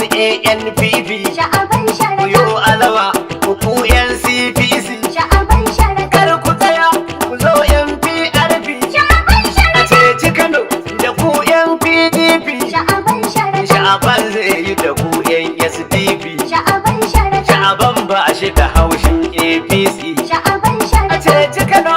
NANPP. Sha'aban Ku yo Sharaɗa. Alawa ku NCPC. Sha'aban Sharaɗa. Kar ku tsaya, ku zo NPRP. Sha'aban A Sharaɗa. ceci Kano da ku NPDP. Sha'aban Sharaɗa. Sha'aban zai yi da ku SDP. Sha'aban Sharaɗa. Sha'aban ba shi da haushin APC. Sha'aban A Sharaɗa. ceci Kano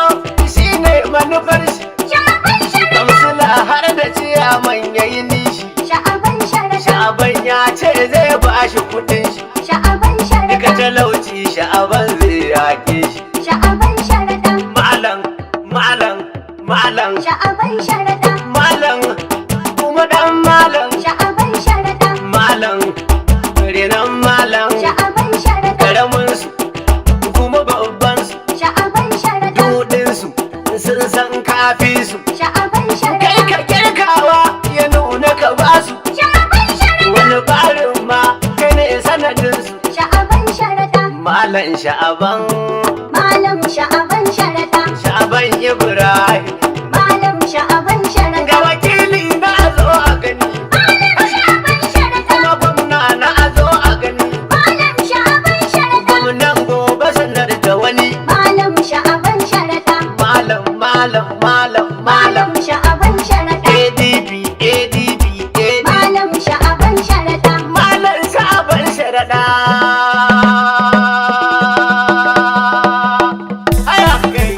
shine manufar shi. Sha'aban Sharaɗa. Kansila har da ciyaman yayi nishi. Sha'aban Sharaɗa. Sha'aban ya ce zai ba shi kudin shi. Sha'aban Duka Sharaɗa. talauci Sha'aban zai yake shi. Sha'aban Sharaɗa. Malam, malam, malam. Sha'aban Sharaɗa. Malam kuma dan malam. Sha'aban Sharaɗa. Malam renan malam. Sha'aban Sharaɗa. Karamin su kuma babban su. Sha'aban Sharaɗa. Dudin su sun san kafi su. Sha'aban Kai Sharaɗa. ka kirkawa ya nuna ka basu. Sha'aban Sharaɗa. Wani barin ma kai ne sanadin su. Sha'aban Sharaɗa. Malam Sha'aban. Malam Sha'aban Sharaɗa. Sha'aban Ibrahim. Malam Sha'aban Sharaɗa. Ga wakili na a zo a gani. Malam Sha'aban Sharaɗa. Kuma gwamna na a zo a gani. Malam Sha'aban Sharaɗa. Gwamnan gobe sanar da wani. Malam Sha'aban Sharaɗa. Malam, malam, malam, malam. Malam Sha'aban Sharaɗa. ADP, ADP, ADP. Malam Sha'aban Sharaɗa. Malam Sha'aban Sharaɗa. Aya kai.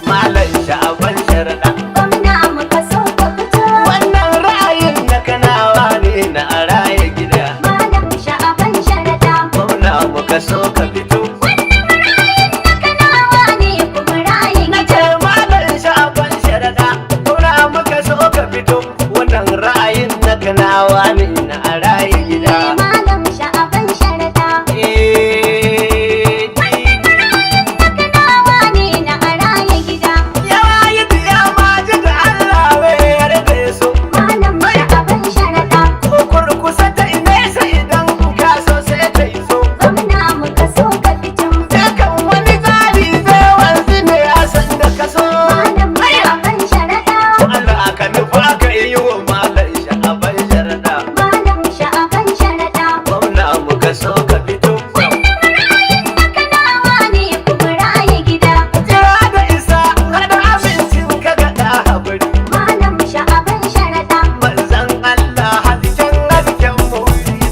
Malam Sha'aban Sharaɗa. Gwamna muka so ka fito. Wannan ra'ayin na Kanawa ne na araya gida. Malam Sha'aban Sharaɗa. Gwamna muka so ka fito. Wannan ra'ayin na Kanawa ne kuma ra'ayin Na ce Malam Sha'aban Sharaɗa. Gwamna muka so ka fito. Wannan ra'ayin na Kanawa ne na araya gida. Malam Sha'aban Sharaɗa. Eh, Ra'ayin na Kanawa ne na araya gida. Yawa yi biya ma ji da Allah bai yarda so. Malam Sha'aban Sharaɗa. Ko kurkusa ta nesa idan ka so sai ta iso. Gwamna muka so ka fito. Dukan wani tsari zai wanzu ne a san da ka so. Malam Sha'aban Sharaɗa. Allah ka nufa ka yi wa Malam Sha'aban Sharaɗa. Malam Sha'aban Sharaɗa. Gwamna muka so ka fito. Ra'ayin na Kanawa ne kuma ra'ayin gida. Jira da isa hada abincin ka ga da habari. Malam Sha'aban Sharaɗa. Manzon Allah hasken hasken mu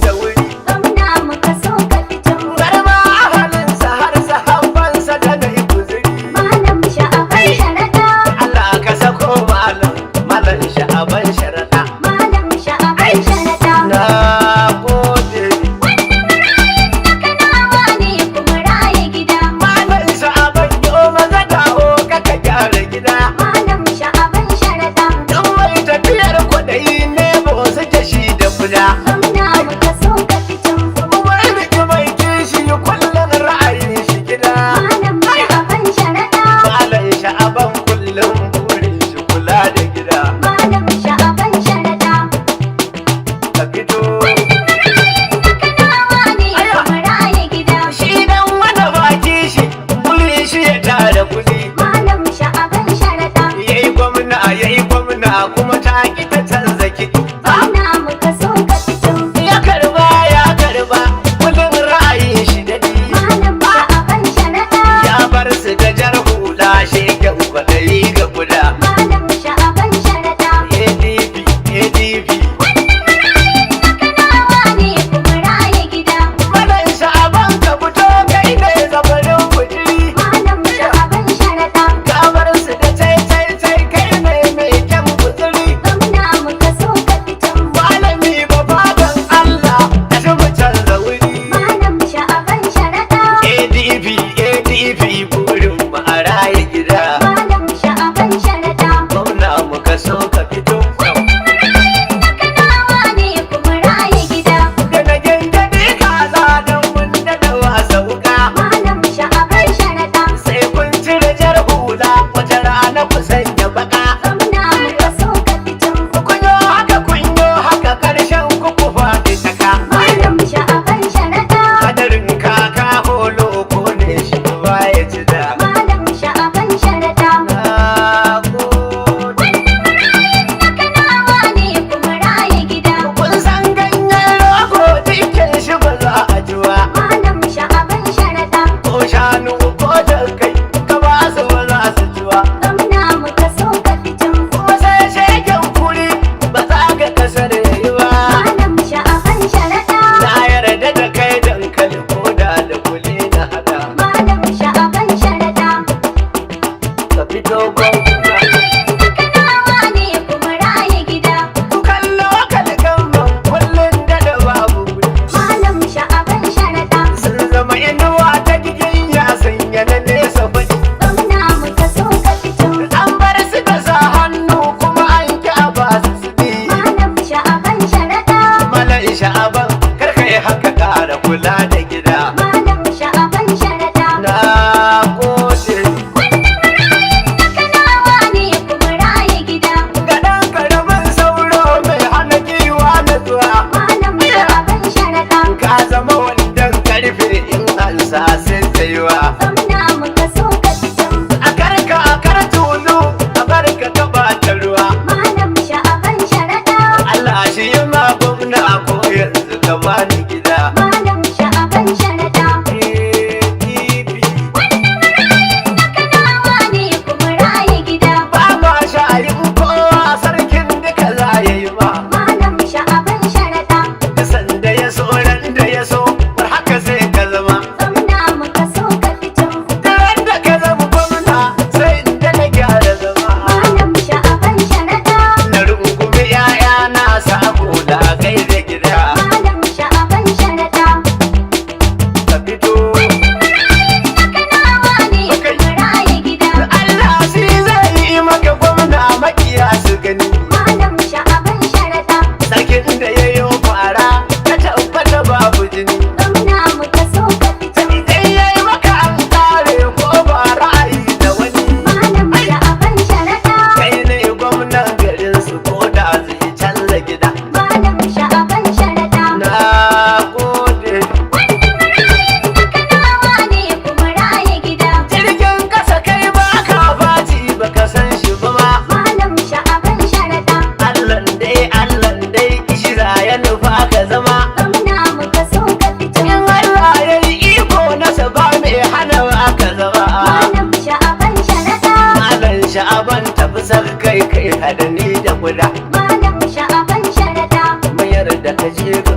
da wuri. Gwamna muka so ka fito. Garma ahalinsa har sahabbansa da na yi guzuri. Malam Sha'aban Sharaɗa. Allah ka sako malam, Malam Sha'aban Sharaɗa. Malam Sha'aban Sharaɗa. Na gode. Wannan ra'ayin na Kanawa ne kuma ra'ayin gida. Malam Sha'aban, yo maza dawo ka ka gyara gida. Malam Sha'aban Sharaɗa. Dan mai tafiyar kwaɗayi ne ba suke shi da kuda. Gwamna muka so ka fito. Kuma riki mai kishi kullum ra'ayin shi gida. Malam Sha'aban Sharaɗa. Malam Sha'aban kullum burin shi kula da gida. Malam Sha'aban Sharaɗa. Ka fito. Wannan ra'ayin na Kanawa ne kuma ra'ayin gida. Shi dan wanda baki shi burin shi ya tara kuɗi. Malam Sha'aban Sharaɗa. Yayi gwamna kuma ta ki ta canza kiɗi. Gwamna muka so ka fito. Gwamna ko yanzu ka bani gida. Malam Sha'aban Sharaɗa. ADP. Wannan ra'ayin na Kanawa ne kuma ra'ayi gida. Ba ma sha'ayin kowa, sarkin duka za ya yi ma. Malam Sha'aban Sharaɗa. Sanda ya so, ran da ya so, war haka sai ka zama. Gwamna muka so ka fito. Ran da ka zama gwamna, sai inda na gyara zama. Malam Sha'aban Sharaɗa. Na rungumi 'ya'yana saboda kai da gida. Malam Sha'aban Sharaɗa. Ka fito. Wannan ra'ayin na Kanawa ne kuma ra'ayi gida. Allah shi zai yi maka gwamna, makiya su gani. Malam Sha'aban Sharaɗa. Sarkin da ya yi fara, ka tabbata babu jini. Gwamna muka so ka fito. Idan ya yi maka an kare ko ba ra'ayi da wani. Malam Sha'aban Sharaɗa. Kai ne gwamnan garin su ko da zai canza gida. Malam Sha'aban Sharaɗa. Na gode. Wannan ra'ayin na Kanawa ne kuma ra'ayi gida. Jirgin kasa kai ba ka baci, baka san shi ba ma. Malam Sha'aban Sharaɗa. Allahn dai, Allahn dai, kishira ya nufa ka zama. Gwamna muka so ka fito. In Allah ya yi iko nasa, ba mai hana ka zama. Malam Sha'aban Sharaɗa. Malam Sha'aban, tafi sar kai kai hadani da guda. Malam Sha'aban Sharaɗa. Mun yarda ka je ka.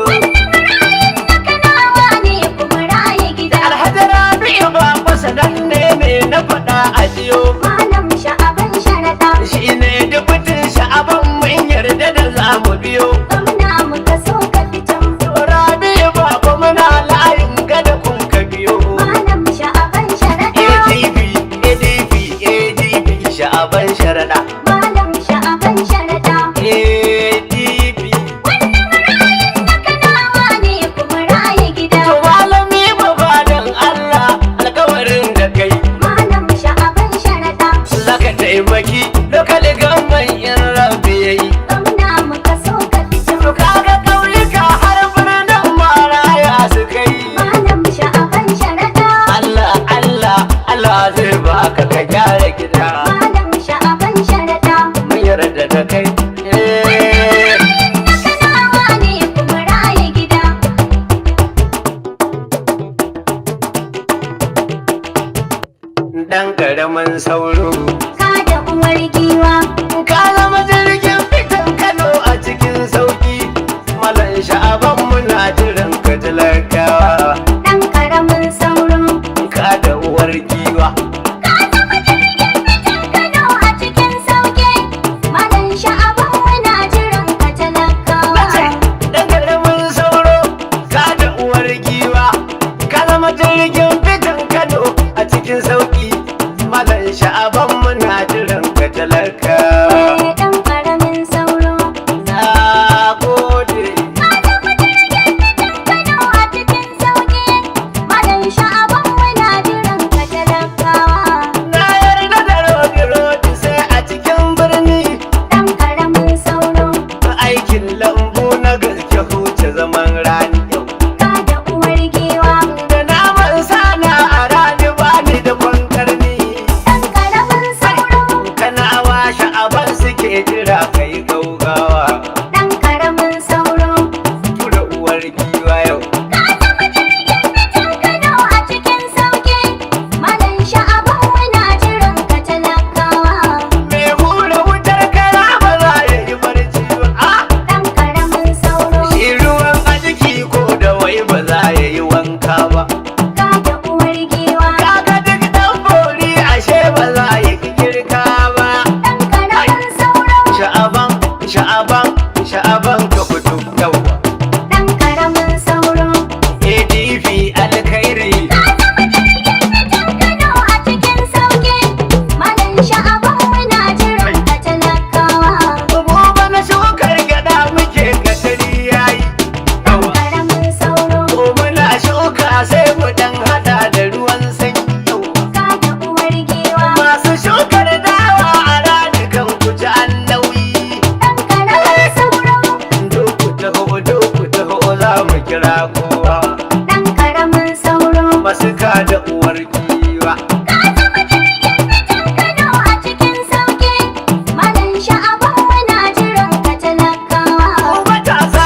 Wannan ra'ayin na Kanawa ne kuma ra'ayi gida. Alhaji Rabi'u ba sanan ne me na faɗa a jiyo. Malam Sha'aban Sharaɗa. Shi ne dubutin Sha'aban, mun yarda da za mu biyo. Gwamna muka so ka fito. Rabi'u ba muna layin gada kun ka biyo. Malam Sha'aban Sharaɗa. ADP, ADP, ADP, Sha'aban Sharaɗa. Malam Sha'aban Sharaɗa. ADP. Wannan ra'ayin na Kanawa ne kuma ra'ayi gida. To malami babadan Allah, alkawarin da kai. Malam Sha'aban Sharaɗa. Zaka taimaki lokali gamban in Rabbi yayi. Gwamna muka so ka fito. To kaga ƙauyuka har birnin maraya su kai. Malam Sha'aban Sharaɗa. Allah, Allah, Allah zai baka ka gyara gida. Malam Sha'aban Sharaɗa. Mun yarda da kai. Eh. Ra'ayin na Kanawa ne kuma ra'ayi gida. Dan karamin sauro. Ka da uwar giwa. Ka zama jirgin fitan Kano a cikin sauki. Malam Sha'aban, muna jiran ka talakawa. Ɗan ƙaramin sauro. Ka da uwar giwa. Ka zama jirgin fitan Kano a cikin sauƙi. Malam Sha'aban, muna jiran ka talakawa. Nace, dan karamin sauro, ka da uwar giwa. Ka zama jirgin fitan Kano a cikin sauki. Malam Sha'aban, muna jiran ka talakawa. Eh, ɗan ƙaramin sauro. Na gode. Ka zama jirgin fitan Kano a cikin sauƙi. Malam Sha'aban, muna jiran ka talakawa. Na yarda da rodi rodi sai a cikin birni. Ɗan ƙaramin sauro. Aikin lambu na gaske, huce zaman rani yau. Ka da uwar giwa. Da naman sana a rani, bani da kwankarni. Ɗan ƙaramin sauro. Kanawa, Sha'aban suke jira, kai gaugawa. Ɗan ƙaramin sauro. Tura uwar giwa yau. Ka zama jirgin fitan Kano a cikin sauƙi. Malam Sha'aban, muna jiran ka talakawa. Mai hura wutar kara ba za ya yi barci ba. Ah! Ɗan ƙaramin sauro. Shi ruwan a jiki ko da wai ba za ya yi wanka ba. Ka da uwar giwa. Kaga duk dan bori ashe ba za ya ki girka ba. Ɗan ƙaramin sauro. Sha'aban, Sha'aban, Sha'aban, ka fito yau. Ɗan ƙaramin sauro. ADP alkhairi. Ka zama jirgin fitan Kano a cikin sauƙi. Malam Sha'aban, muna jiran ka talakawa. Gobe na shukar gyada muke, katari yayi. Ɗan ƙaramin sauro. Ko muna shuka sai mu dan hada da ruwan sanyi yau. Ka da uwar giwa. Masu shukar dawa a rani kan kuci an nauyi. Ɗan ƙaramin sauro. Doku taho, doku taho, za mu kira kowa. Ɗan ƙaramin sauro. Masu kada uwar giwa. Ka zama jirgin fitan Kano a cikin sauƙi. Malam Sha'aban, muna jiran ka talakawa. Matasa.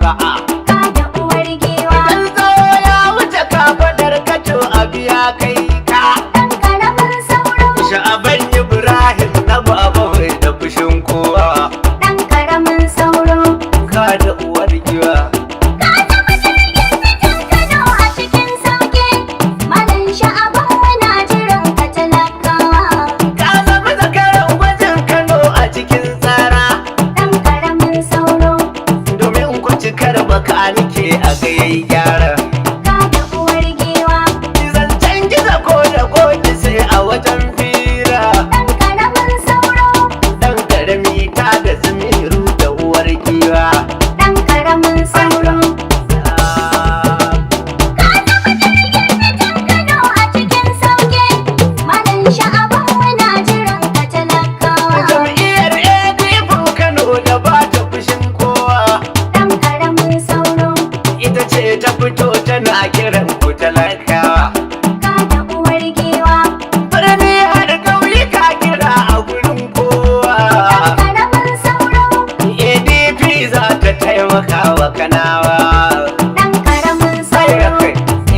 ka. Ka da uwar giwa. Idan tsawo ya wuce kafadar kato a biya kai ka. Ɗan ƙaramin sauro. Sha'aban Ibrahim na baba mai da fushin kowa. Ɗan ƙaramin sauro. Ka da uwar giwa. Ka zama jirgin fitan Kano a cikin sauƙi. Malam Sha'aban muna jiran ka talakawa. Ka zama zakaran gwajin Kano a cikin tsara. Ɗan ƙaramin sauro. Domin ku cikar baka nike a gayayi gyara. Ka da uwar giwa. Zancen gizo ko da koki sai a wajen fira. Ɗan ƙaramin sauro. Dan karami ta da zumiru da uwar giwa. Ɗan ƙaramin sauro. Ka zama jirgin fitan Kano a cikin sauƙi. Malam Sha'aban muna jiran ka talakawa. Jam'iyyar ADP Kano da ba ta fushin kowa. Ɗan ƙaramin sauro. Ita ce ta fito tana kiran ku talakawa. Ka da uwar giwa. Birni har ƙauyuka kira a gurin kowa. Ɗan ƙaramin sauro. ADP za ta taimaka wa kanawa. Ɗan ƙaramin Sai da sauro. kai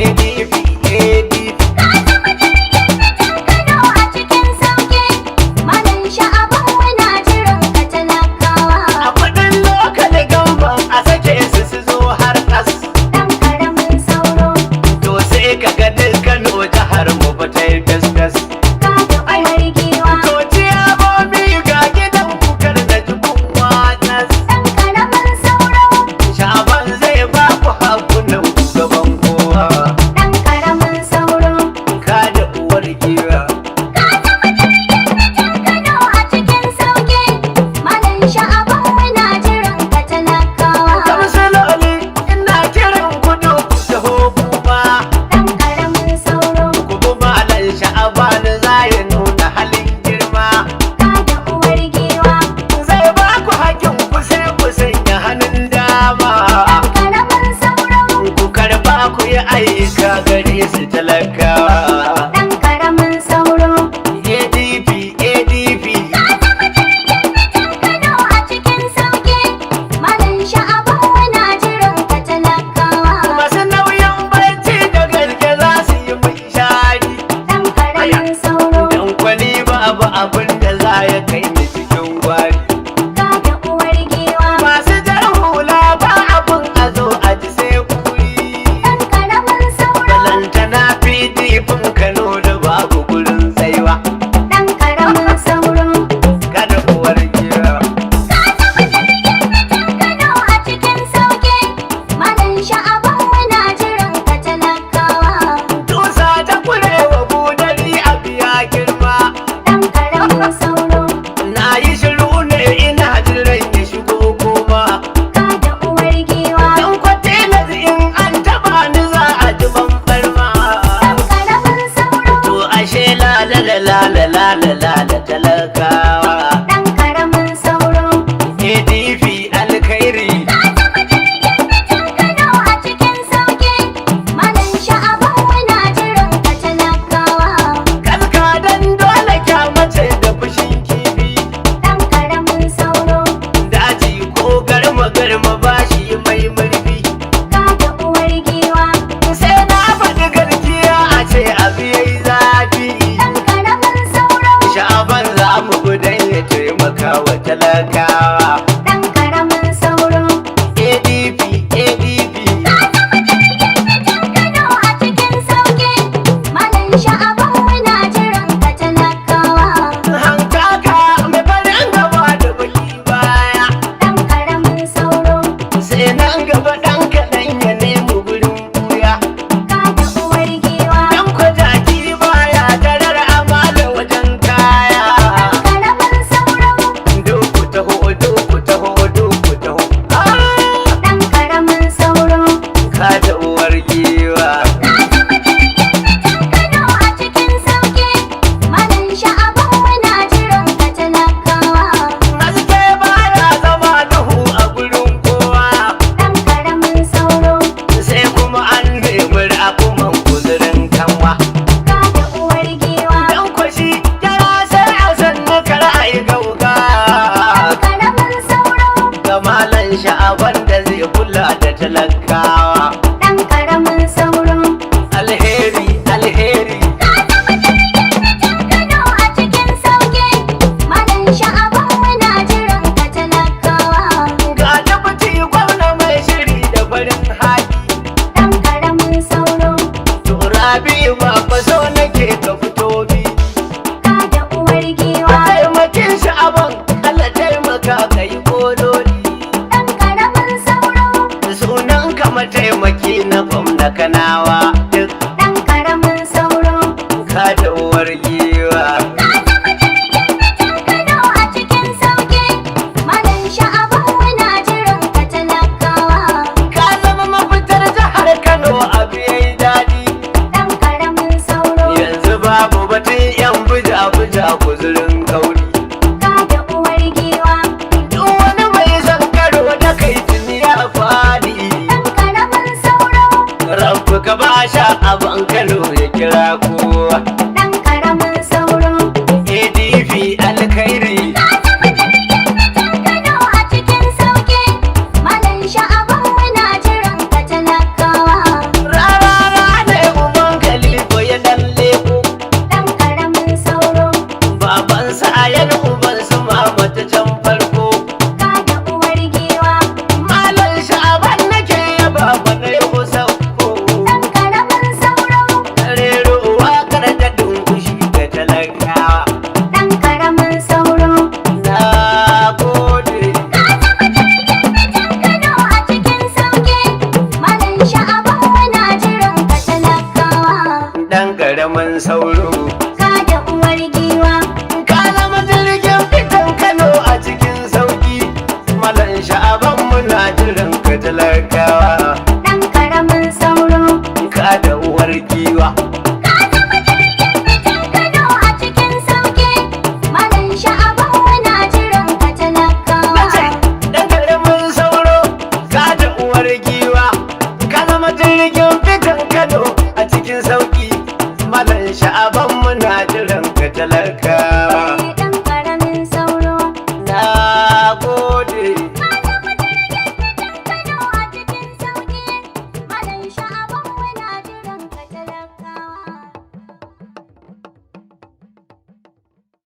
ADP, ADP. Ka zama jirgin fitan Kano a cikin sauƙi. Malam Sha'aban muna jiran ka talakawa. A kudin lokal gamban a sake su su zo har kas. Ɗan ƙaramin sauro. To sai ka ga duk Kano jihar mu ba ta yi fes-fes. Ka da uwar giwa. To ciyamomi ga gidan kukar da jikun watas. Ɗan ƙaramin sauro. Sha'aban zai ba ku hakunan gaban kowa. Ɗan ƙaramin sauro. Ka da uwar giwa. Ka zama jirgin fitan Kano a cikin sauƙi. Malam Sha'aban muna jiran ka talakawa. Kamsiloli ina kiran kudu ku taho kuma. Ɗan ƙaramin sauro. Ku bi malam Sha'aban za ya nuna halin girma. Ka da uwar giwa. Zai ba ku hakkin ku sai ku sanya hannun dama. Ɗan ƙaramin sauro. Ku karba ku yi aika gare su talakawa. Ɗan ƙaramin sauro. ADP, ADP. Ka zama jirgin fitan Kano a cikin sauƙi. Malam Sha'aban muna jiran ka talakawa. Masu nauyin barci da gaske za su yi munshari. Ɗan ƙaramin sauro. Dan kwali babu abin da za ya kai ni cikin gwari. Ka da uwar giwa. Masu jar hula ba abin a zo a ji sai kuri. Ɗan ƙaramin sauro. Balantana zai kula da talakawa. Ɗan ƙaramin sauro. Alheri, alheri. Ka zama jirgin fitan Kano a cikin sauƙi. Malam Sha'aban, muna jiran ka talakawa. Ga deputy gwamna mai shiri da farin hali. Ɗan ƙaramin sauro. To Rabi ba so nake ka fito bi. Ka da uwar giwa. Taimakin Sha'aban, Allah taimaka ka yi kololi. Ɗan ƙaramin sauro. Sunan ka mataimaki na gwamna Kanawa duk.